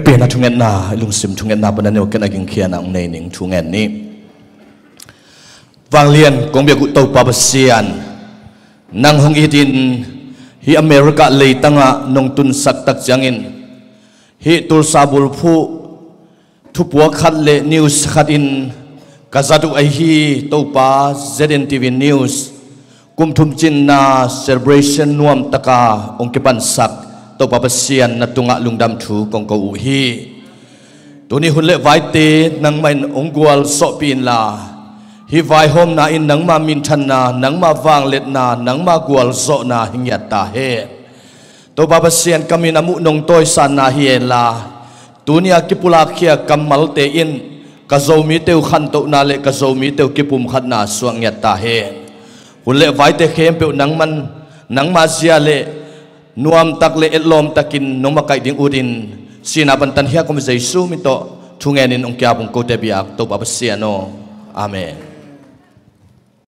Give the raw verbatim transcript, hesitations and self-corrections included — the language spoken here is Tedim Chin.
Pen a thungetna, i lungsim thungetna pana neu ken a gingkhiana hong nei ning. Thungen ni. Vanglian kong biak uh Topa Pasian, nang hong itin hih America leitangah nong tunsak tak ciangin, hih Tulsa bulphuh thupuak khat le news khat in ka zat uh ahi hi. Topa, Z N T V News kum thum cinna celebration nuamtaka hong kipansak Topa Pasian, na tungah lungdam thu kong ko uh hi. Tuni hun le vaite nangmah in hong gualzawhpih inla, hih vaihawmna in nangma minthanna, nangma vangliatna, nangma gualzawhna hi ngiat ta hen. Topa Pasian, ka min a muh nong tawisanna hi henla, tuni-a kipulakkhia kammalte in ka Zomite uh khantohna le ka Zomite uh kipumkhatna suak ngiat ta hen. Hun le vaite khempeuh nangman, nangma zia le nuamtak le etlawmtakin nong makaih ding utin, sihna pan tanhiak om Jesu min tawh thungenin hong kiap ung, kote biak Topa Pasian aw. Amen.